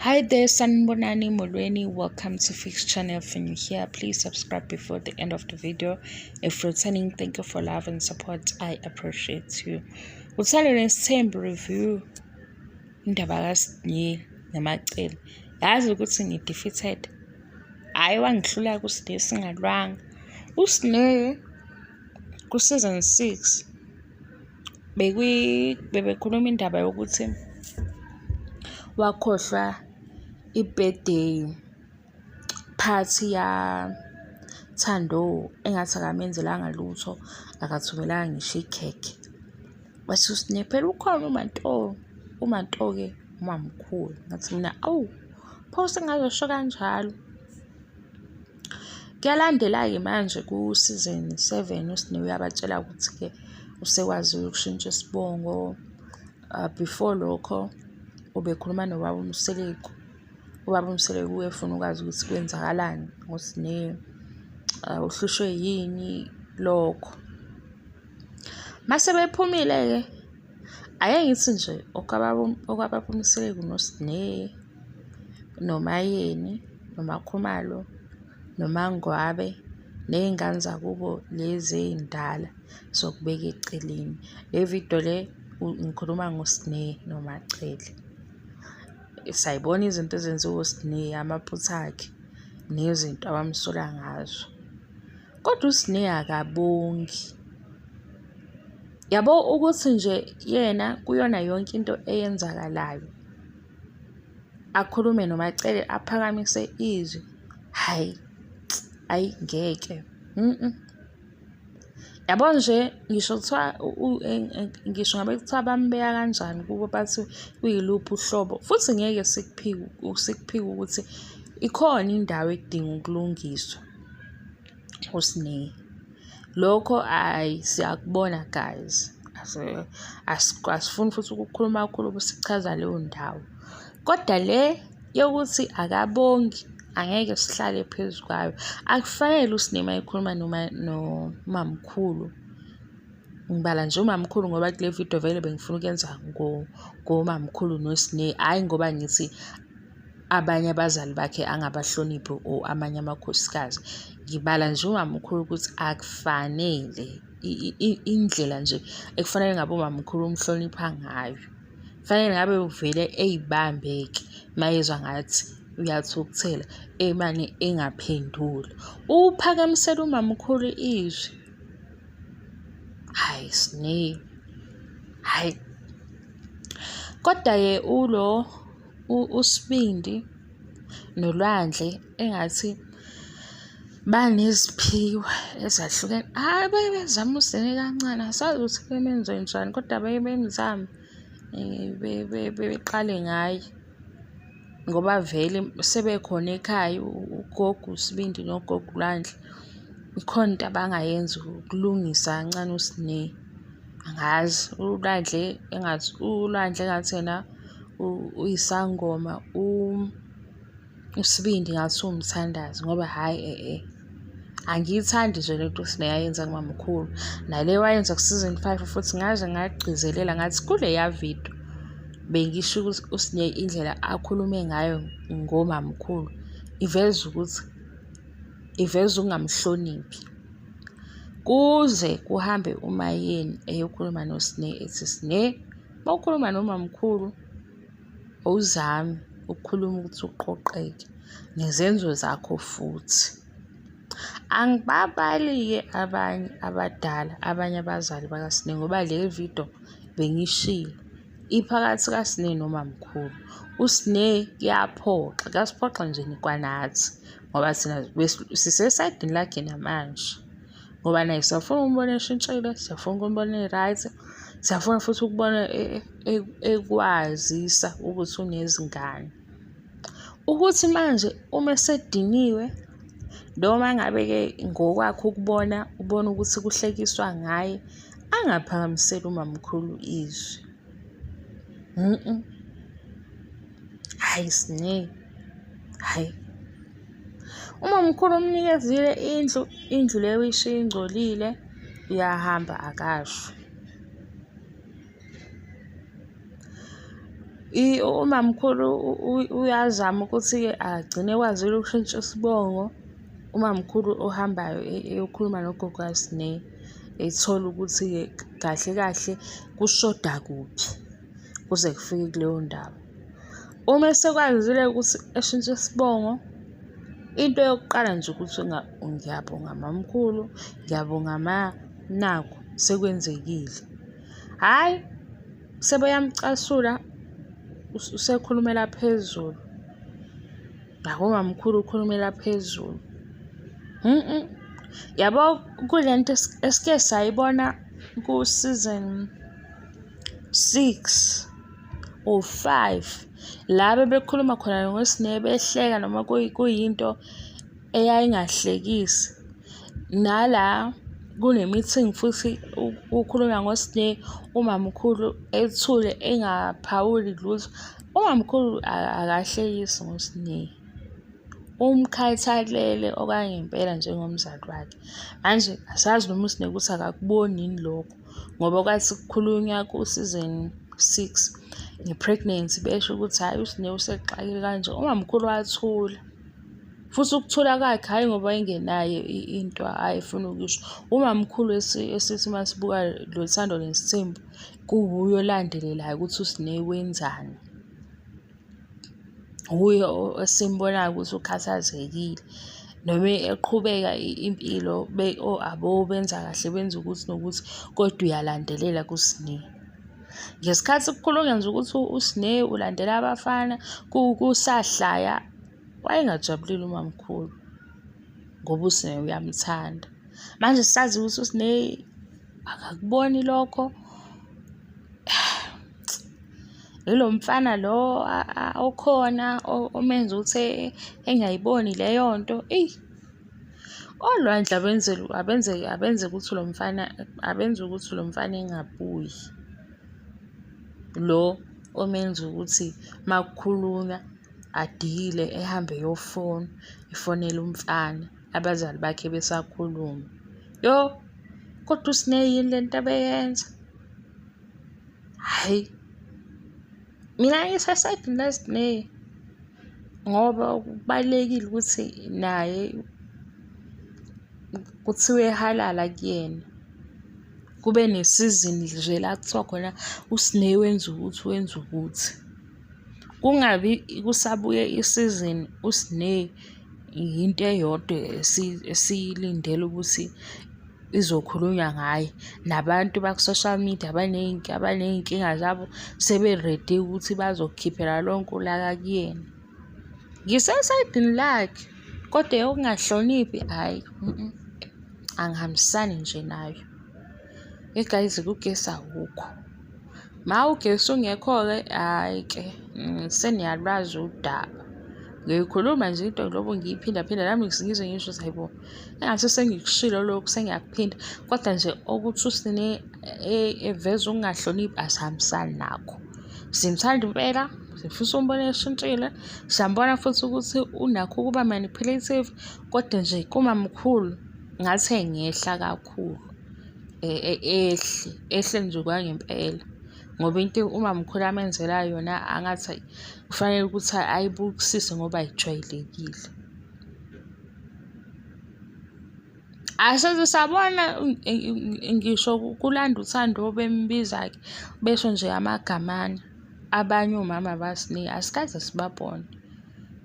Hi there, Sanibonani Molweni. Welcome to Fix Channel. If you're new here, please subscribe before the end of the video. If returning, thank you for love and support. I appreciate you. Uthando Nesithembu review indaba kaSne noMacele. Yazi ukuthi ngi-defeated. Hhayi wangihlula kuSne singalwanga. USne ku-season 6 bebekhuluma indaba yokuthi wakhohlwa i-birthday party ya Thando engathi akamenzelanga lutho, akathumelanga ngisho ikhekhe. Wathi uSne phela ukhona uManto, uManto-ke umamkhulu. Ngathi mina awu, pho sengazosho kanjalo. Kuyalandela-ke manje ku-season 7 uSne uyabatshela ukuthi-ke usekwazile ukushintsha isibongo. Before lokho ubekhuluma nobaba uMseleku. Ubaba uMseleku ubefuna ukwazi ukuthi kwenzakalani ngoSne, uhlushwe yini lokho. Mase bephumile-ke, ake ngithi nje okwababa uMseleku noSne noMaYeni noMaKhumalo noMaNgwabe ney'ngane zakubo lezi ey'ndala sokubeka eceleni. Le video le ngikhuluma ngoSne noMaCele. Sayibona izinto ezenziwa uSne, amaphutha akhe nezinto abamsola ngazo. Kodwa uSne akabongi. Yabo ukuthi nje yena kuyona yonke into eyenzakalayo akhulume noMaCele aphakamise izwi, hhayi, hhayi ngeke . Yabo nje ngisho kuthiwa ngisho ngabe kuthiwa bambeka kanjani kubo bathi uyiluphi uhlobo, futhi ngeke sikuphike sikuphike ukuthi ikhona indawo edinga ukulungiswa uSne. Lokho hhayi siyakubona guys, asifuni futhi ukukhuluma kakhulu sichaza leyo ndawo. Kodwa le yokuthi akabongi angeke sihlale phezu kwayo. Akufanele uSne uma ekhuluma nomamkhulu, ngibala nje umamkhulu ngoba kule video vele bengifuna ukuyenza ngomamkhulu noSne, hhayi ngoba ngithi abanye abazali bakhe angabahloniphi or amanye amakhosikazi. Ngibala nje umamkhulu ukuthi akufanele indlela nje ekufanele ngabe umamkhulu umhlonipha ngayo. Kufanele ngabe uvele ey'bambe-ke uma ezwa ngathi uyathukuthela emane engaphenduli. Uphakamisela umamkhulu izwi. Hhayi Sne, hhayi. Kodwa-ke ulo uSibindi noLwandle engathi baneziphiwo ezahlukene. Hhayi baye bezame uSne kancane, asazi ukuthi bemenze njani kodwa baye bemzame beqale ngaye ngoba vele sebekhona ekhaya ugogo uSibindi nogogo uLwandle. Ikhona into abangayenza ukulungisa kancane uSne. Angazi uLwandle engathi uLwandle engathi yena uyisangoma uSibindi ngathi uwumthandazi ngoba hhayi e-e angiyithandi nje lento uSne ayenza kumamkhulu. Nale wayenza ku-season 5 futhi ngaze ngagcizelela ngathi kuleya video bengisho ukuthi uSne indlela akhulume ngayo ngomamkhulu iveza ukuthi iveza ukungamhloniphi. Kuze kuhambe uMaYeni eyokhuluma noSne ethi, Sne, uma ukhuluma nomamkhulu awuzami ukukhuluma ukuthi uqoqeke nezenzo zakho futhi. Angibabali-ke abanye abadala, abanye abazali bakaSne ngoba le video bengiyishilo iphakathi kaSne nomamkhulu. USne kuyaphoxa, kuyasiphoxa nje kwanathi ngoba thina sisesayidini lakhe namanje. Ngoba naye siyafuna ukumbona eshintshile, siyafuna ukumbona e-right, siyafuna futhi ukubona ekwazisa ukuthi unezingane. Ukuthi manje uma esediniwe noma ngabe-ke ngokwakhe ukubona ubona ukuthi kuhlekiswa ngaye, angaphakamiseli umamkhulu izwi. Hhayi Sne, hhayi. Umamkhulu umnikezile indlu, indlu leyo uyishiya ingcolile, uyahamba akasho. Umamkhulu uyazama ukuthi-ke agcine ekwazile ukushintsha isibongo. Umamkhulu ohambayo eyokhuluma nogogo kaSne, ethola ukuthi-ke kahle kahle kushoda kuphi kuze kufike kuleyo ndawo. Uma esekwazile ukuthi eshintshe isibongo, into yokuqala nje ukuthi ngiyabonga mamkhulu, ngiyabonga ma, nakhu sekwenzekile. Hhayi, sebeyamcasula usekhulumela phezulu. Nakumamkhulu ukhulumela phezulu. Yabo kule nto esike sayibona ku-season 6 or 5 la bebekhuluma khona ngoSne behleka noma kuyinto eyayingahlekisi. Nala kune-meeting futhi kukhulunywa ngoSne, umamkhulu ethule engaphawuli lutho. Umamkhulu akahlekisi ngoSne, umkhathalele okwangempela njengomzali wakhe. Manje asazi noma uSne ukuthi akakuboni yini lokho ngoba kwathi kukhulunywa ku-season 6 nge-pregnancy besho ukuthi hhayi uSne usexakile kanje, umamkhulu wathula. Futhi ukuthula kwakhe hhayi ngoba wayengenayo into ayefuna ukuyisho. Umamkhulu esithi uma sibuka lo Thando Nesithembu kuwuye olandelelayo ukuthi uSne wenzani. Wuye esimbonayo ukuthi ukhathazekile noma eqhubeka impilo abo benza kahle benza ukuthi nokuthi kodwa uyalandelela kuSne. Ngesikhathi kukhulunywa nje ukuthi uSne ulandela abafana kusahlaya wayengajabulile umamkhulu ngoba uSne uyamthanda. Manje sazi ukuthi uSne akakuboni lokho. Yilo mfana lo okhona omenza ukuthi engayiboni leyo nto, eyi. Olwandle abenze abenze abenze ukuthi lo mfana abenze ukuthi lo mfana engabuyi. Lo omenza ukuthi uma kukhulunywa adile ehambe eyofona, efonela umfana abazali bakhe besakhuluma. Yo, kodwa uSne yini le nto abeyenza? Hhayi, mina ngisesayidini laSne ngoba kubalulekile ukuthi naye kuthiwe halala kuyena. Kube nesizini nje la kuthiwa khona uSne wenza ukuthi wenza ukuthi. Kungabi kusabuye isizini uSne yinto eyodwa esiyilindele ukuthi izokhulunywa ngaye. Nabantu baku-social media abaney'nkinga zabo sebe-ready ukuthi bazokhiphela lonke ulaka kuyena. Ngisesayidini lakhe kodwa eyokungahloniphi hhayi angihambisani nje nayo. Guys kugesi awukho. Ma ugesi ungekho-ke hhayi-ke seniyalwazi udaba. Ngiyoyikhuluma nje into lobu ngiyiphindaphinda nami ngize ngisho ukuthi hayibo engathi sengikushilo lokhu sengiyakuphinda kodwa nje okuthi uSne eveza ukungahloniphi asihambisani nakho. Simthanda impela, sifisa umbona eshintshile, siyambona futhi ukuthi unakho ukuba manipulative kodwa nje kumamkhulu ngathi engehla kakhulu. Ehle, ehle nje kwangempela ngoba into umamkhulu amenzela yona angathi kufanele ukuthi ayibukisise ngoba ayijwayelekile. Aseze sabona ngisho kulanda uThando bembiza-ke besho nje amagamana abanye omama basinika asikaze sibabone.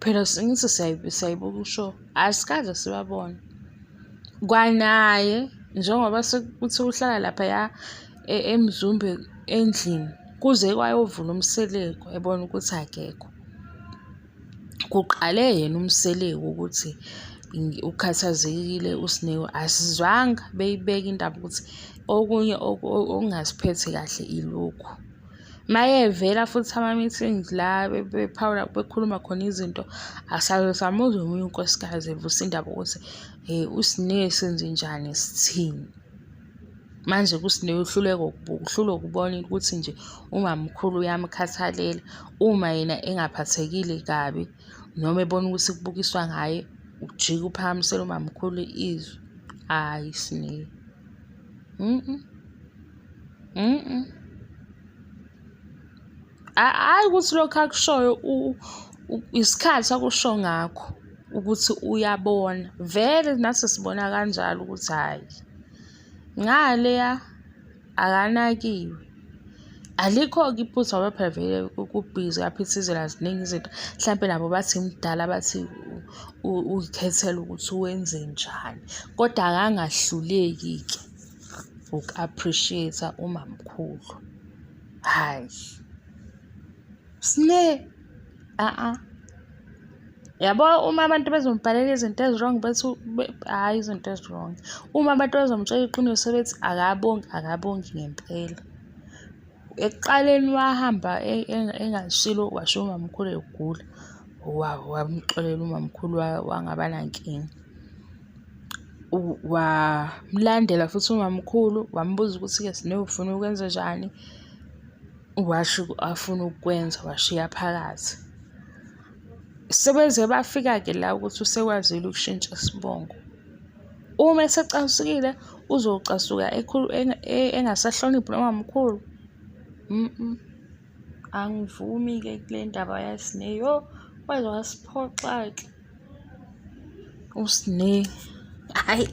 Phela ngithi siyayibuka i-show, asikaze sibabone. Kwanaye njengoba sekuthiwa uhlala laphaya eMzumbe endlini kuze kwayovula uMseleku ebona ukuthi akekho. Kuqale yena uMseleku ukuthi ukhathazekile uSne asizwanga beyibeka indaba ukuthi okunye okungasiphethe kahle ilokhu. Mayevela futhi ama-meetings la bephawula bekhuluma khona izinto asaze samuzwa omunye unkosikazi evusa indaba ukuthi uSne senzenjani sithini. Manje kuSne uhluleka uhlulwa ukubona ukuthi nje umamkhulu uyamkhathalela uma yena engaphathekile kabi noma ebona ukuthi kubukiswa ngaye ujike uphakamisele umamkhulu izwi. Hhayi Sne . Hhayi ukuthi lokhu akushoyo isikhathi akusho ngakho ukuthi uyabona. Vele nathi sibona kanjalo ukuthi hhayi ngaleya akanakiwe. Alikho-ke iphutha ngoba phela vele kubhizi kuyaphithizela ziningi izinto. Hlampe nabo bathi mdala bathi uy'khethela ukuthi wenzenjani. Kodwa akangahluleki-ke uku-appreciate-a umamkhulu. Hhayi, Sne, a-a. Yabo uma abantu bezombhalela izinto ezi-wrong bethi hhayi izinto ezi-wrong. Uma abantu bezomtshela iqiniso bethi akabongi, akabongi ngempela. Ekuqaleni wahamba engashilo washiya umamkhulu egula. Wamxolela umamkhulu wangaba nankinga. Wamlandela futhi umamkhulu wambuza ukuthi-ke Sne ufuna ukwenzenjani. Washo afuna ukukwenza washiya phakathi. Sebeze bafika-ke la ukuthi usekwazile ukushintsha isibongo. Uma esecasukile uzocasuka engasahloniphi nomamkhulu. Angivumi-ke kule ndaba yaSne, yo waze wasiphoxa-ke uSne, hhayi.